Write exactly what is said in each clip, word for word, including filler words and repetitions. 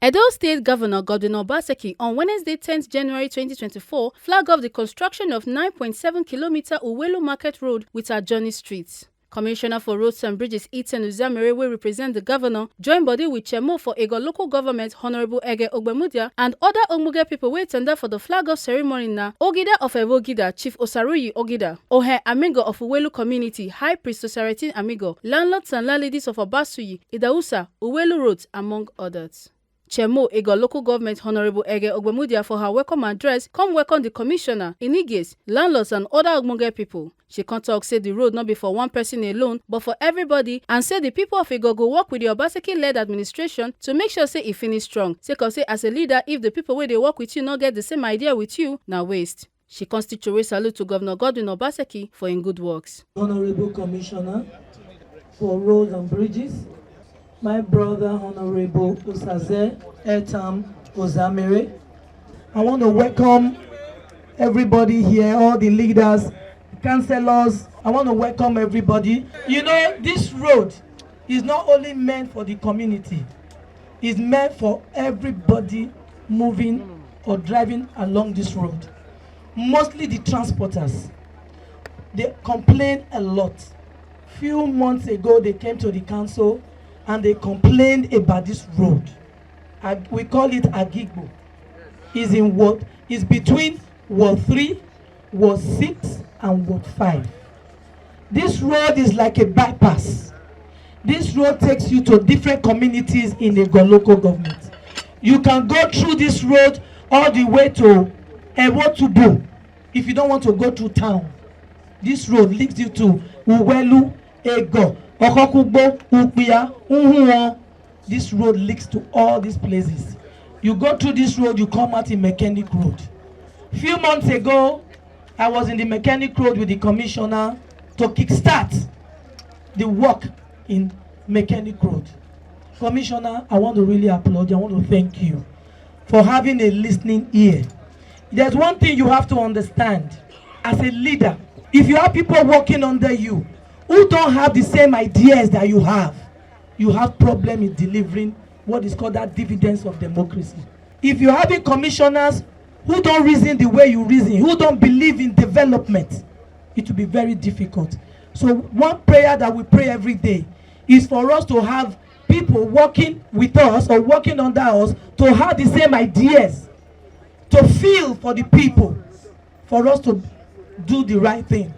Edo State Governor Godwin Obaseki on Wednesday, tenth January twenty twenty-four, flag off the construction of nine point seven kilometer Uwelu Market Road with Ajoni Street. Commissioner for Roads and Bridges, Ethan Uzamere, wey represent the governor, join body with Chairman for Ego Local Government, Honorable Ege Ogbemudia, and other ogbonge people wey tender for the flag off ceremony na Ogida of Evo Ogida, Chief Osaruyi Ogida, Ohe Amigo of Uwelu Community, High Priest Osaratin Amigo, landlords and landladies of Obasuyi, Idausa, Uwelu Road, among others. Chairman Ego Local Government, Honorable Ege Ogbemudia, for her welcome address, come welcome the commissioner, Iniges, landlords and other ogbonge people. She come talk say the road no be for one person alone, but for everybody, and say the people of Ego go work with the Obaseki-led administration to make sure say e finish strong. Sake of say, as a leader, if the people wey dey work with you no get the same idea with you, na waste. She come still throway salute to Governor Godwin Obaseki for im good works. Honorable Commissioner for Roads and Bridges, my brother Honorable Osaze Etam Ozamere. I want to welcome everybody here, all the leaders, councillors. I want to welcome everybody. You know, this road is not only meant for the community, it's meant for everybody moving or driving along this road. Mostly the transporters, they complain a lot. Few months ago, they came to the council and they complained about this road. Ag-, we call it Agigbo. Is in what is between Ward three, Ward six, and Ward five. This road is like a bypass. This road takes you to different communities in Ego Local Government. You can go through this road all the way to Ewotubu. If you don't want to go through town, this road leads you to Uwelu, Ego, Okokugbo, Ukpia, Uhuon. This road leads to all these places. You go through this road, you come out in Mechanic Road. Few months ago, I was in the Mechanic Road with the commissioner to kickstart the work in Mechanic Road. Commissioner, I want to really applaud you. I want to thank you for having a listening ear. There's one thing you have to understand as a leader. If you have people working under you who don't have the same ideas that you have, you have problem in delivering what is called that dividends of democracy. If you're having commissioners who don't reason the way you reason, who don't believe in development, it will be very difficult. So one prayer that we pray every day is for us to have people working with us or working under us to have the same ideas, to feel for the people, for us to do the right thing.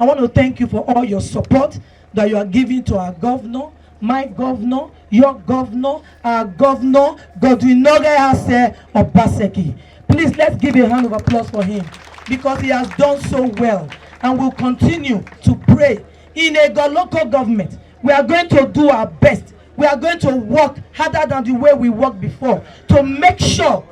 I want to thank you for all your support that you are giving to our governor, my governor, your governor, our governor, Godwin Noge Ase Obaseki. Please, let's give a hand of applause for him, because he has done so well and will continue to pray in Ego Local Government. We are going to do our best. We are going to work harder than the way we worked before to make sure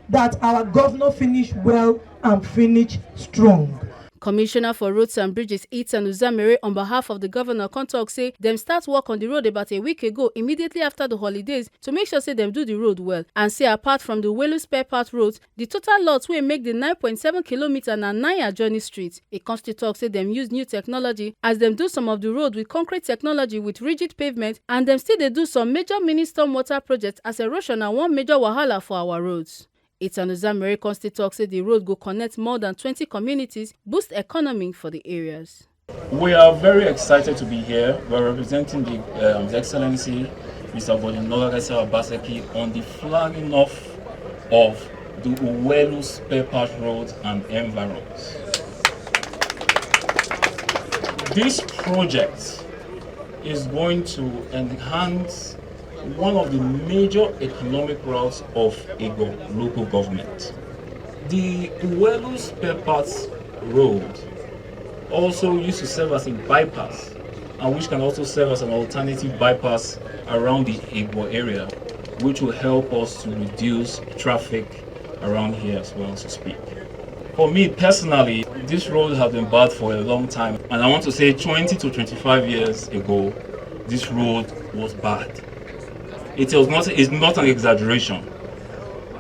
that our governor finish well and finish strong. Commissioner for Roads and Bridges, Ethan Uzamere, on behalf of the governor, come talk say dem start work on the road about a week ago, immediately after the holidays, to make sure say dem do the road well, and say apart from the Welu spare part road, the total lot wey make the nine point seven kilometer na nine Ajoni Street. E come still talk say dem use new technology as dem do some of the road with concrete technology with rigid pavement, and dem still dey do some major mini storm water project, as erosion na one major wahala for our roads. Ethan Uzamere come still talk say the road go connect more than twenty communities, boost economy for the areas. We are very excited to be here. We're representing the, um, His Excellency Mister Godwin Noge Ase Obaseki on the flagging off of the Uwelu spare part road and environs. This project is going to enhance one of the major economic routes of Ego Local Government. The Uwelu spare parts road also used to serve as a bypass, and which can also serve as an alternative bypass around the Ego area, which will help us to reduce traffic around here as well, so to speak. For me personally, this road has been bad for a long time, and I want to say twenty to twenty-five years ago, this road was bad. It was not, it's not an exaggeration.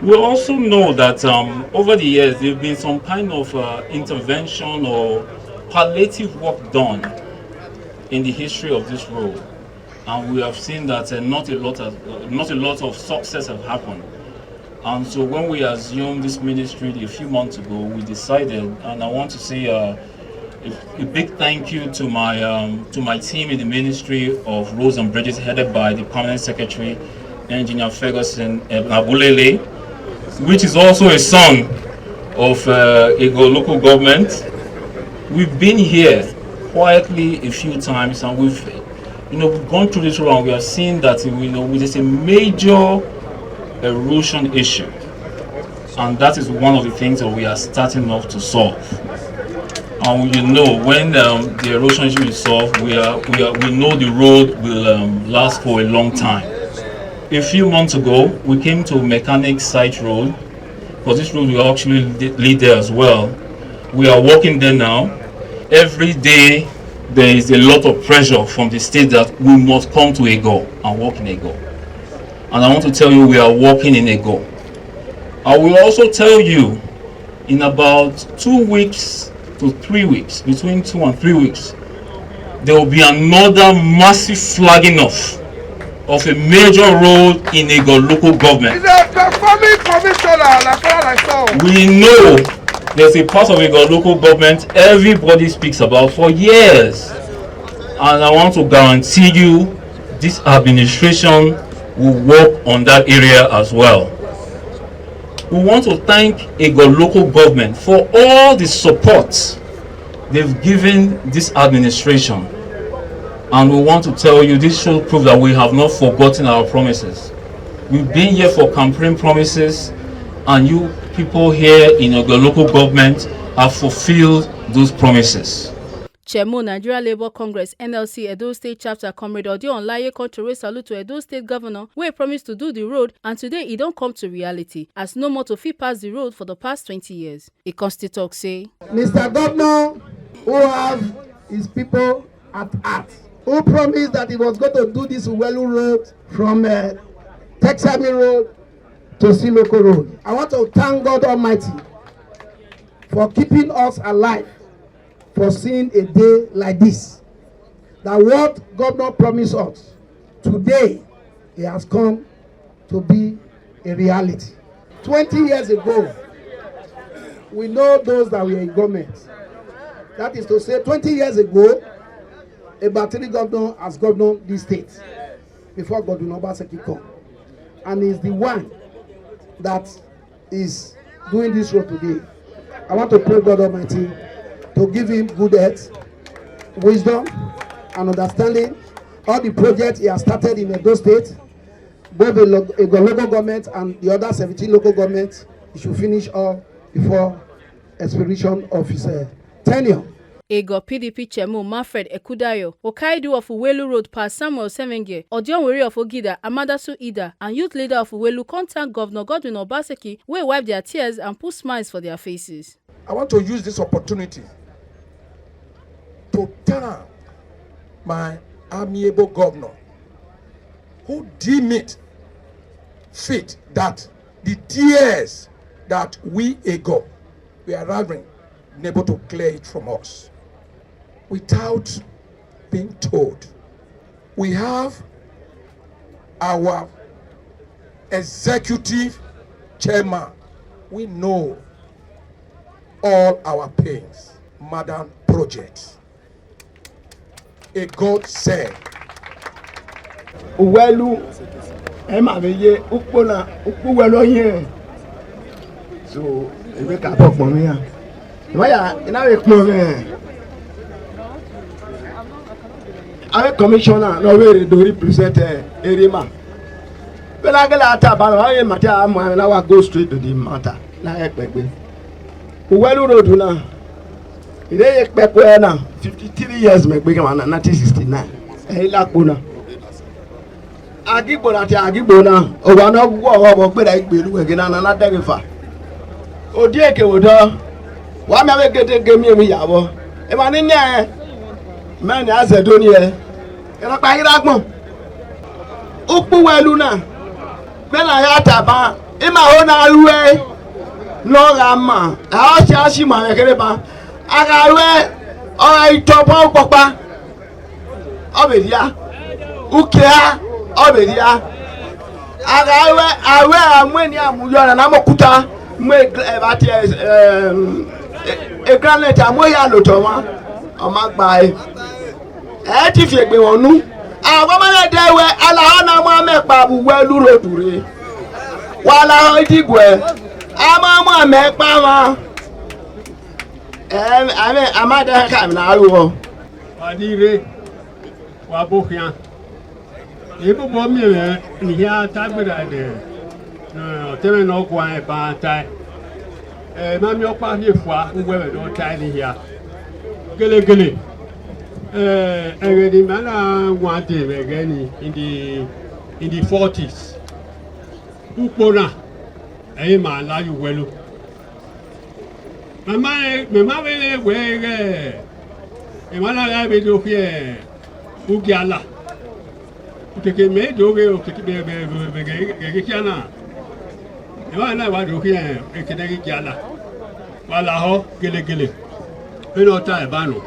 We also know that, um, over the years, there have been some kind of, uh, intervention or palliative work done in the history of this road, and we have seen that, uh, not a lot of, uh, not a lot of success have happened. And so when we assumed this ministry a few months ago, we decided, and I want to say uh, a, a big thank you to my um, to my team in the Ministry of Roads and Bridges, headed by the permanent secretary, Engineer Ferguson Abulele, which is also a son of uh, Ego local government. We've been here quietly a few times, and we've you know we've gone through this road, and we have seen that you know there's a major erosion issue, and that is one of the things that we are starting off to solve. And you know, when um, the erosion issue is solved, we are, we are we know the road will um, last for a long time. A few months ago, we came to Mechanic Site Road, because this road will actually lead there as well. We are working there now. Every day, there is a lot of pressure from the state that we must come to Ego and work in Ego. And I want to tell you, we are working in Ego. I will also tell you, in about two weeks to three weeks, between two and three weeks, there will be another massive flagging off of a major road in Ego local government. He's a performing commissioner, like father, like son. We know there's a part of Ego local government everybody speaks about for years. And I want to guarantee you, this administration will work on that area as well. We want to thank Ego local government for all the support they've given this administration. And we want to tell you, this should prove that we have not forgotten our promises. We've been here for campaign promises, and you people here in Ego local government have fulfilled those promises. Chemo Nigeria Labour Congress, N L C, Edo State Chapter, Comrade Odion Laye Controway salute to Edo State Governor, wey promise to do the road, and today e don come to reality, as no motor fit pass the road for the past twenty years. E come still talk say, Mister Governor, who have his people at heart, who promised that he was going to do this Uwelu road from uh, Texami Road to Siloko Road. I want to thank God Almighty for keeping us alive for seeing a day like this. That what governor promised us today, it has come to be a reality. Twenty years ago, we know those that were in government. That is to say, twenty years ago, about three governor has governed this state before Godwin Obaseki come, and is the one that is doing this work today. I want to pray God Almighty to give him good health, wisdom, and understanding. All the projects he has started in Edo State, both a lo- a go- local government and the other seventeen local government, he should finish all before expiration of his uh, tenure. Ego P D P Chairman Manfred Ekudayo, Okaidu of Uwelu Road, Pa Samuel Semenge, Odionwere of Ogida, Amadasu Ida, and youth leader of Uwelu contact Governor Godwin Obaseki, wey wipe their tears and put smiles for their faces. I want to use this opportunity to thank my amiable governor who deemed it fit that the tears that we ago we are having been able to clear it from us without being told. We have our executive chairman. We know all our pains. Madam Project, a God said. Uwelu, ema veye, ukpona, ukpuwelo yen. So, ebe ka pọ pọn mi ya. Waya, ina we pọn mi. Awe commissioner no we re do represent eh, Erima. Bela gela ata ba no awe matter am na wa go straight to the matter. Na e pegbe. Uwelu road na. Ire ye pegbe na fifty-three years me gbe na nineteen sixty-nine. E la po na. Agigbo na ti agigbo na. O wa no gwo o bo gbe da igbe lu we gina na na de fa. Odi eke wo do. Wa mi awe gede ge mi mi ya wo. E ma ni ni e. Me ni aze do ni e. E na pa ira gbon. Ukpu welu na. Me na ya ta ba. I ma ho na ruwe. No ga ma. A o si a si ma we kere ba. A ga ruwe. O ga ito pa o popa. Ọ bụ ya. Uke ha. Ọ bụ ya. Ara awe awe amweni amuyora na mokuta mwe evati e granite amoya lotoma. Oma gba e. E ti fi egbe wonu. Awa mane de we ala ona mo amepa bu we luro dure. Wala o ti gwe. Ama mo amepa wa. Em ame amada ka na awo. Adire. Wa bo khian. Ibu bo mi me ni ya tagbera de. No, teme no kwa e ba tai. Eh, ma mi opa fi fua ngwe we no tai ni ya. Gele gele. Eh, ege ni mana wa de we ge ni in the in the forties. Ukpona. Eh, ma la yu welu. Mama, mama wele wege. Emana ga be do fie. Ugiala. Uteke me do ge, uteke be be be be ge ge kiana. Emana wa do fie, ekene ge kiala. Wala ho gele gele. Eno ta e banu.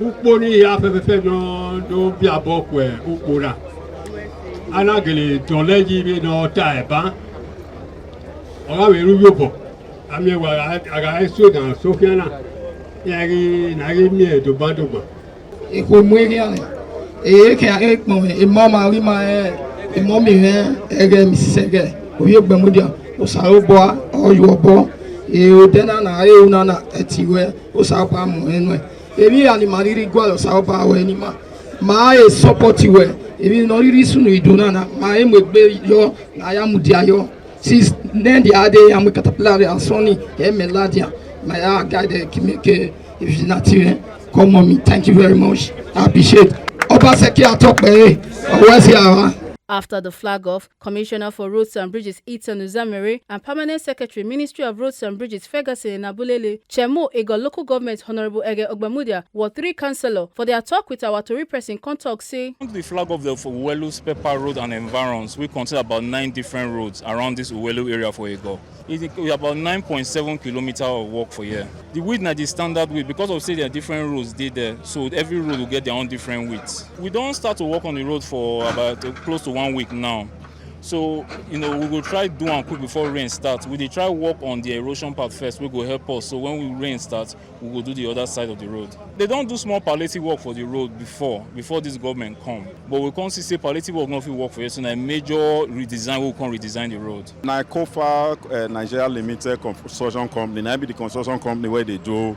Ukpo ni ya fe fe fe no do bi abo kwe ukpo na. Ana gele don leji be no ta e ban. Oga we ru yobo. Ami wa aga eso dan so kiana. Ya gi na gi mi e do ban do ban. Ekwe mwe gi ane. E ke a ekpon e mama ri ma e. E mo mi he e ge mi sise ge. O ye gbe mu dia. O sa o bo a, o yo bo. E o de na na e u na na e ti we. O sa pa mu e no. E mi ani ma ri ri gwa o sa o pa we ni ma. Ma e support we. E mi no ri ri sunu idu na na. Ma e mo gbe yo na ya mu dia yo. Since then the other day, I'm with Caterpillar and Sony, eh, Meladia. My uh, guy, the Kimike, if you not here, come on me. Thank you very much. I appreciate. Obaseki Atokpe, eh, always here. Huh? After the flag off, Commissioner for Roads and Bridges Ethan Uzamere and Permanent Secretary Ministry of Roads and Bridges Ferguson Nabulele, Chemo Ego Local Government Honorable Ege Ogbamudia were three councillor for their talk with our Tori person come talk say. The flag of the Uwelu Pepper Road and environs, we consider about nine different roads around this Uwelu area for Ego. It's about nine point seven kilometer of work for here. The width na the standard width because of say there are different roads dey there, so every road will get their own different width. We don start to work on the road for about uh, close to one week now. So, you know, we go try do am quick before rain start. We dey try work on the erosion part first, wey go help us. So when we rain start, we go do the other side of the road. They don do small palliative work for the road before, before this government come. But we come see say palliative work no fit work for here, so na a major redesign wey we come redesign the road. Na Kofa uh, Nigeria Limited Construction Company, na be the construction company wey dey do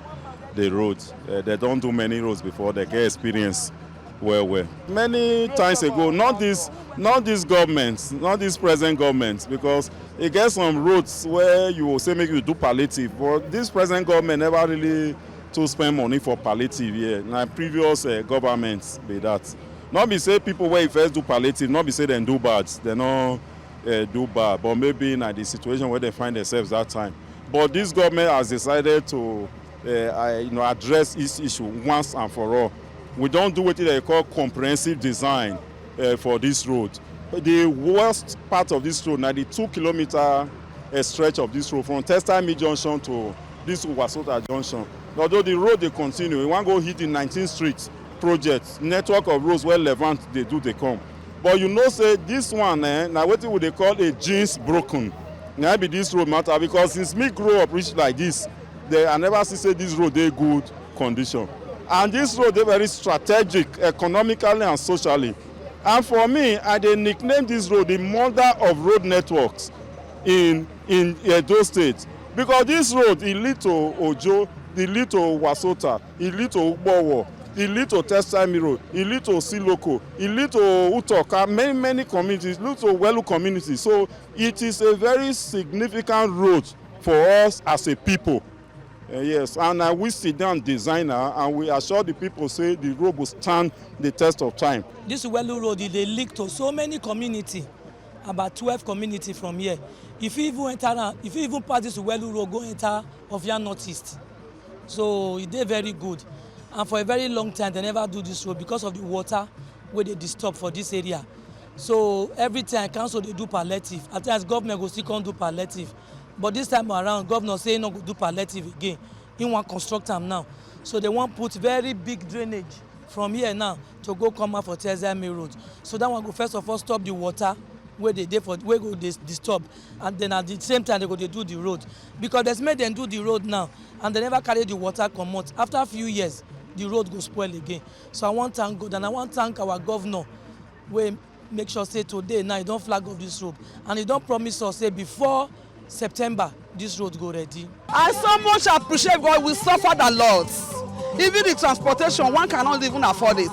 the road. Uh, they don do many roads before, they get experience well well. Many times ago, not this, not this government, not this present government, because e get some roads where you will say make you do palliative, but this present government never really to spend money for palliative here. Na previous uh, government be that. Not be say people wey first do palliative, not be say dem do bad, dem no uh, do bad, but maybe na the situation where they find themselves that time. But this government has decided to uh, I, you know, address this issue once and for all. We don do wetin they call comprehensive design uh, for this road. The worst part of this road na the two kilometer uh, stretch of this road from Textile Mill Junction to this Wasota Junction. Although the road dey continue, e wan go hit the nineteenth Street project, network of roads wey Levant dey do dey come. But you know say this one eh, na wetin we dey call a genes broken. Na be this road matter because since me grow up reach like this, they, I never see say this road dey good condition. And this road dey very strategic economically and socially. And for me, I dey nickname this road the mother of road networks in in Edo State, because this road e lead to Ojo, e lead to Wasota, e lead to Ugbowo, e lead to Textile Mill Road, e lead to Siloko, e lead to Utoka, many many communities, lead to Welu community. So it is a very significant road for us as a people. Uh, yes, and uh, we sit down designer and we assure the people say the road will stand the test of time. This Welu road e dey lead to so many community, about twelve community from here. If you even enter am, if you even pass this Welu road go enter Ofia Northeast, so e dey very good. And for a very long time they never do this road because of the water wey dey disturb for this area. So every time council dey do palliative, at times government go still come do palliative, but this time around governor say he no go do palliative again. He wan construct am now, so they wan put very big drainage from here now to go come out for Textile Mill Road. So that one go first of all stop the water wey dey dey for, wey go dey disturb, and then at the same time they go dey do the road, because dem say make dem do the road now and they never carry the water comot. After few years, the road go spoil again. So I wan thank God and I wan thank our governor wey make sure say today now e don flag off this road and e don promise us say before September this road go ready. I so much appreciate God. We suffered a lot. Even the transportation, one cannot even afford it.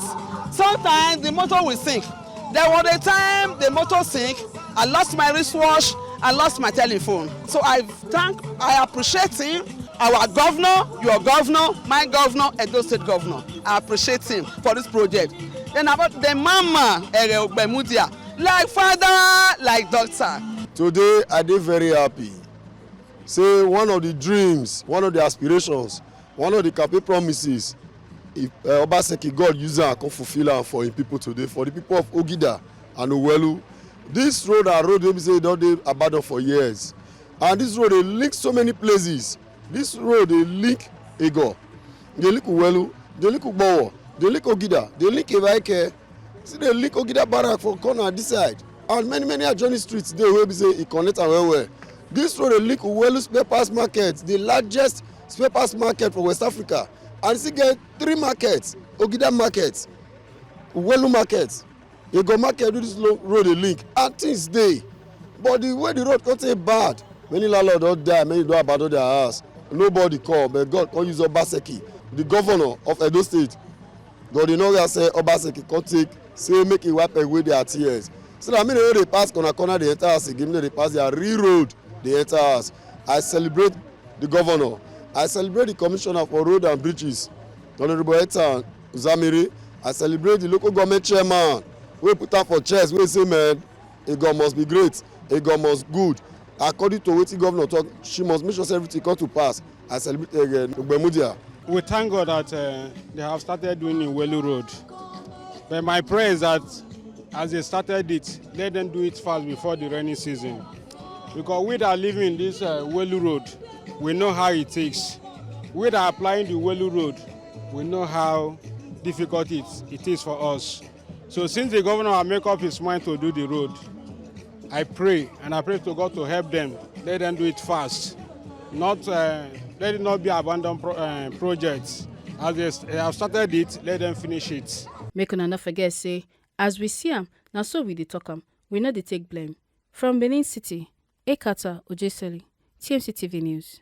Sometimes the motor will sink. There was a time the motor sink. I lost my wristwatch. I lost my telephone. So I thank, I appreciate him. Our governor, your governor, my governor, Edo State governor. I appreciate him for this project. Then about the mama, Ere Ogbemudia, like father, like doctor. Today, I dey very happy. Say one of the dreams, one of the aspirations, one of the campaign promises, if, uh, Obaseki God use am come fulfill am for him people today, for the people of Ogida and Owelu. This road and road wey be say e don dey abandoned for years. And this road dey link so many places. This road dey link Ego, dey link Owelu, dey link Ugbowo, dey link Ogida, dey link Ebaike, still dey link Ogida Barrack for corner this side. And many, many adjoining streets dey wey be say e connect am well well. This road dey link Owelu spare parts market, the largest spare parts market for West Africa. And e still get three markets, Ogida market, Owelu market, Ego market, do this lo-, road dey link. And things dey. But the way the road come take bad, many landlord don die, many don abandon their house. Nobody come, but God come use Obaseki, the governor of Edo State. God, you know, we say Obaseki come take, say make e wipe away their tears. So that me, they no dey pass corner corner dey enter house again, me, they dey pass their real road dey enter house. I celebrate the governor. I celebrate the commissioner for road and bridges, Honorable Ethan Zamiri. I celebrate the local government chairman wey put am for chest, wey say, man, Ego must be great, Ego must good. According to wetin governor talk, she must make sure say everything come to pass. I celebrate, uh, Ogbemudia. We thank God that, uh, they have started doing Owelu Road. But my prayer is that as they started it, let them do it fast before the rainy season. Because we that live in this, uh, Owelu Road, we know how it takes. We that are applying the Owelu Road, we know how difficult it, it is for us. So since the governor has made up his mind to do the road, I pray and I pray to God to help them. Let them do it fast. Not, uh, let it not be abandoned pro-, uh, projects. As they s-, they have started it, let them finish it. Make una no forget say, as we see am, na so we dey talk am. We no dey take blame. From Benin City, Ekata Ojeseli, T M C T V News.